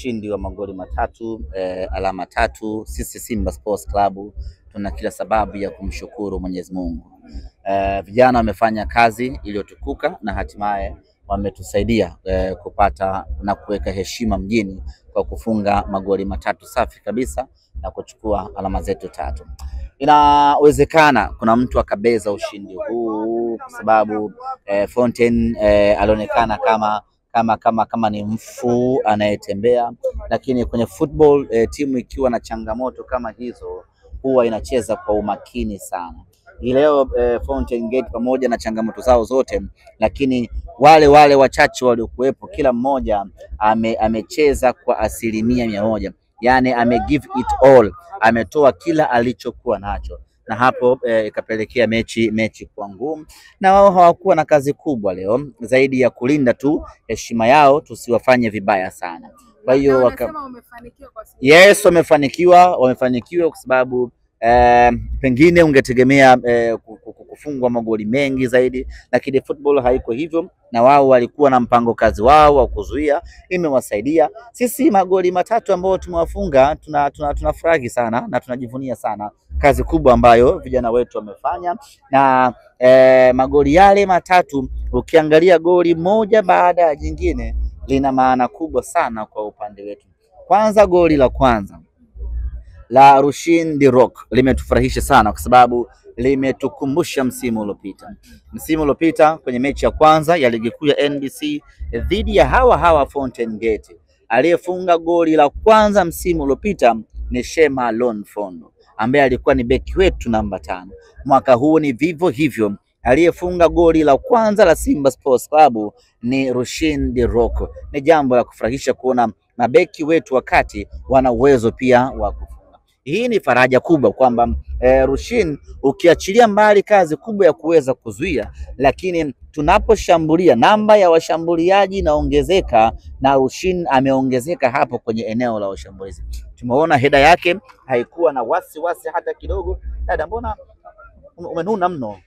Ushindi wa magoli matatu, alama tatu. Sisi Simba Sports Club tuna kila sababu ya kumshukuru Mwenyezi Mungu. Vijana wamefanya kazi iliyotukuka na hatimaye wametusaidia kupata na kuweka heshima mjini kwa kufunga magoli matatu safi kabisa na kuchukua alama zetu tatu. Inawezekana kuna mtu akabeza ushindi huu kwa sababu Fountain alionekana kama ni mfu anayetembea, lakini kwenye football timu ikiwa na changamoto kama hizo huwa inacheza kwa umakini sana. Hii leo Fountain Gate pamoja na changamoto zao zote, lakini wale wachache waliokuwepo kila mmoja amecheza kwa 100%. Yani ame give it all, ametoa kila alichokuwa nacho, na hapo ikapelekea mechi kuwa ngumu, na wao hawakuwa na kazi kubwa leo zaidi ya kulinda tu heshima yao, tusiwafanye vibaya sana. Kwa hiyo yes, wamefanikiwa kwa sababu pengine ungetegemea kufungwa magoli mengi zaidi, lakini football haiko hivyo, na wao walikuwa na mpango kazi wao wa kuzuia, imewasaidia. Sisi magoli matatu ambayo tumewafunga tunafurahi sana na tunajivunia sana kazi kubwa ambayo vijana wetu wamefanya. Na magoli yale matatu, ukiangalia goli moja baada ya jingine, lina maana kubwa sana kwa upande wetu. Kwanza, goli la kwanza la Rushin De Reuck limetufurahisha sana kwa sababu limetukumbusha msimu uliopita. Msimu uliopita kwenye mechi ya kwanza ya ligi kuu ya NBC dhidi ya hawa Fountain Gate, aliyefunga goli la kwanza msimu uliopita ni Shema Lon Fondo ambaye alikuwa ni beki wetu namba 5. Mwaka huu ni vivyo hivyo, aliyefunga goli la kwanza la Simba Sports Club ni Rushin De Reuck. Ni jambo la kufurahisha kuona mabeki wetu wakati wana uwezo pia wa kufunga. Hii ni faraja kubwa kwamba Rushin, ukiachilia mbali kazi kubwa ya kuweza kuzuia, lakini tunaposhambulia namba ya washambuliaji inaongezeka na Rushin ameongezeka hapo kwenye eneo la washambulizi. Tumeona heda yake haikuwa na wasiwasi hata kidogo. Dada, mbona umenuna mno?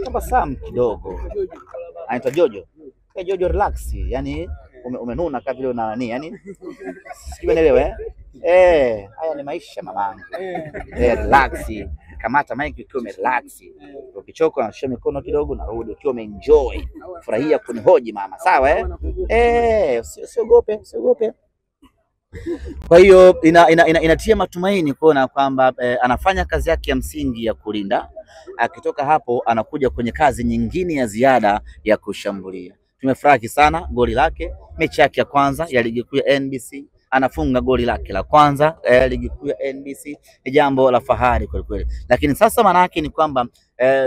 Tabasamu kidogo. Anaitwa Jojo. Jojo, relax. Yani umenuna kama vile una nani, yani sijui unaelewa eh? Haya ni maisha mamangu. Relax. Kamata mic ukiwa umerelax. Ukichoka unashusha mikono kidogo na rudi ukiwa umeenjoy. Furahia kunihoji mama, sawa eh? Usiogope, usiogope. Kwa hiyo inatia matumaini kuona kwamba anafanya kazi yake ya msingi ya kulinda. Akitoka hapo anakuja kwenye kazi nyingine ya ziada ya kushambulia. Tumefurahi sana goli lake, mechi yake ya kwanza ya ligi kuu ya NBC anafunga goli lake la kwanza ligi kuu ya NBC. Ni jambo la fahari kweli kweli. Lakini sasa maana yake ni kwamba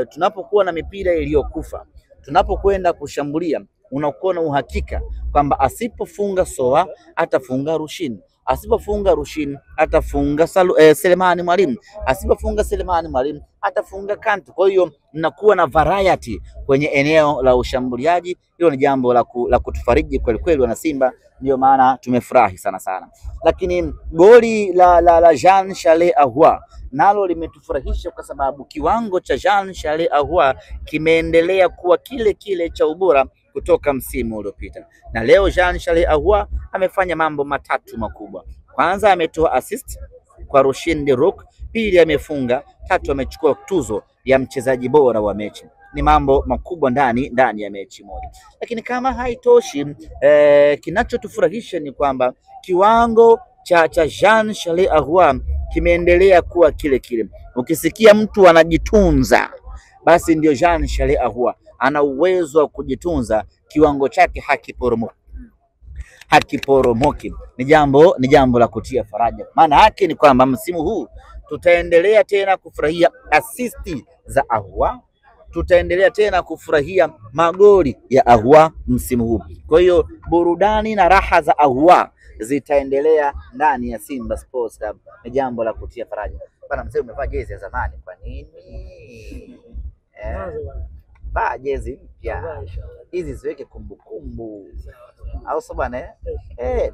tunapokuwa na mipira iliyokufa, tunapokwenda kushambulia, unakuwa na uhakika kwamba asipofunga Soa atafunga Rushin, asipofunga Rushin atafunga Selemani Mwalimu, asipofunga Selemani Mwalimu atafunga Kantu. Kwa hiyo mnakuwa na variety kwenye eneo la ushambuliaji. Hilo ni jambo la kutufariji kweli kweli wana Simba, ndio maana tumefurahi sana sana. Lakini goli la Jean Charles Ahoua nalo limetufurahisha kwa sababu kiwango cha Jean Charles Ahoua kimeendelea kuwa kile kile cha ubora kutoka msimu uliopita. Na leo Jean Charles Ahoua amefanya mambo matatu makubwa. Kwanza, ametoa assist kwa Rushin De Reuck, pili amefunga, tatu amechukua tuzo ya mchezaji bora wa mechi. Ni mambo makubwa ndani ya mechi moja. Lakini kama haitoshi, kinachotufurahisha ni kwamba kiwango cha Jean Charles Ahoua kimeendelea kuwa kile kile. Ukisikia mtu anajitunza, basi ndio Jean Charles Ahoua ana uwezo wa kujitunza, kiwango chake hakiporomoki. Ni jambo la kutia faraja. Maana yake ni kwamba msimu huu tutaendelea tena kufurahia asisti za Ahoua, tutaendelea tena kufurahia magoli ya Ahoua msimu huu. Kwa hiyo burudani na raha za Ahoua zitaendelea ndani ya Simba Sports Club. Ni jambo la kutia faraja. Bana mzee, umevaa jezi ya zamani kwa nini? Vaa jezi mpya. Hizi ziweke kumbukumbu. Au sio bwana eh?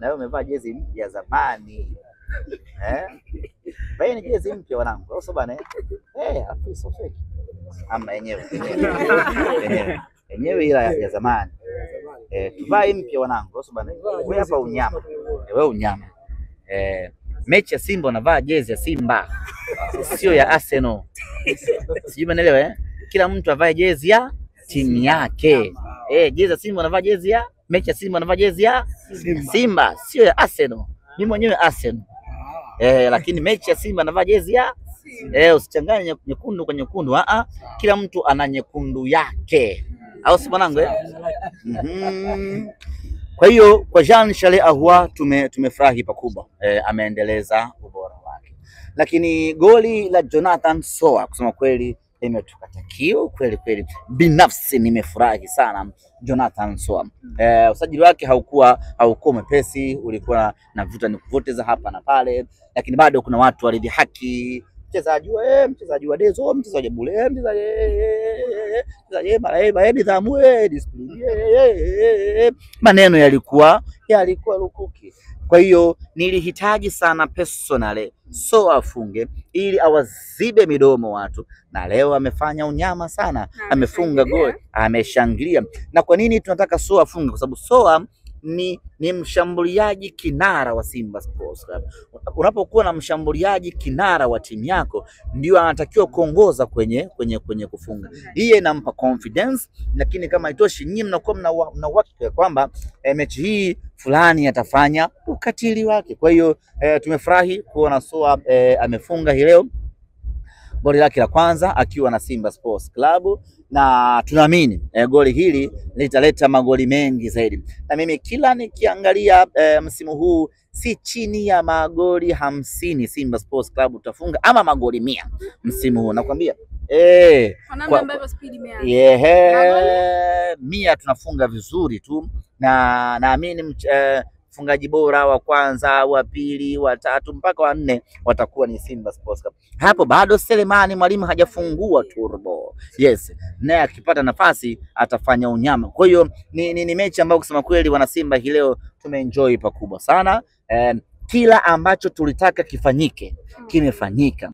Na wewe umevaa jezi mpya zamani. Vaeni jezi mpya wanangu. Au sio bwana eh? Afu sio fake. Ama yenyewe. Yenyewe ila ya zamani. Tuvae mpya wanangu. Au sio bwana? Wewe hapa unyama. Wewe unyama. Mechi ya Simba unavaa jezi ya Simba, sio ya Arsenal. Sijui umeelewa eh? Kila mtu avae jezi ya timu yake. Jezi ya Simba unavaa jezi ya mechi ya Simba unavaa jezi ya Simba, sio ya Arsenal. Mimi mwenyewe Arsenal. Lakini mechi ya Simba anavaa jezi ya usichanganye nyekundu kwa nyekundu. Kila mtu ana nyekundu yake. Au si mwanangu eh? Kwa hiyo kwa Jean Charles Ahoua tumefurahi pakubwa. Ameendeleza ubora wake. Lakini goli la Jonathan Soa kusema kweli imetukata kiu kweli kweli. Binafsi nimefurahi sana Jonathan Soa. Usajili wake haukuwa mwepesi, ulikuwa na vuta ni kuvute za hapa na pale, lakini bado kuna watu walidhihaki mchezaji wa mchezaji wa Dezo, mchezaji bure, mchezaji mara nidhamu, discipline. Maneno yalikuwa lukuki. Kwa hiyo nilihitaji sana personally Soa afunge ili awazibe midomo watu, na leo amefanya unyama sana, amefunga goli, ameshangilia. Na kwa nini tunataka Soa afunge? Kwa sababu Soa ni mshambuliaji kinara wa Simba Sports Club. Unapokuwa na mshambuliaji kinara wa timu yako, ndio anatakiwa kuongoza kwenye kufunga. Hii inampa confidence, lakini kama haitoshi nyinyi mnakuwa mna uhakika kwamba mechi hii fulani atafanya ukatili wake. Kwa hiyo tumefurahi kuona Soa amefunga hii leo goli lake la kwanza akiwa na Simba Sports Club, na tunaamini goli hili litaleta magoli mengi zaidi. Na mimi kila nikiangalia msimu huu si chini ya magoli 50 Simba Sports Club utafunga, ama magoli 100 msimu huu nakwambia. Kwa namna ambavyo speed imeanza. 100 tunafunga vizuri tu, na naamini mfungaji bora wa kwanza, wa pili, wa tatu mpaka wa 4 watakuwa ni Simba Sports Club. Hapo bado Selemani Mwalimu hajafungua turbo. Yes, naye akipata nafasi atafanya unyama. Kwa hiyo ni mechi ambayo kusema kweli wana Simba hii leo tumeenjoy pakubwa sana. Kila ambacho tulitaka kifanyike kimefanyika.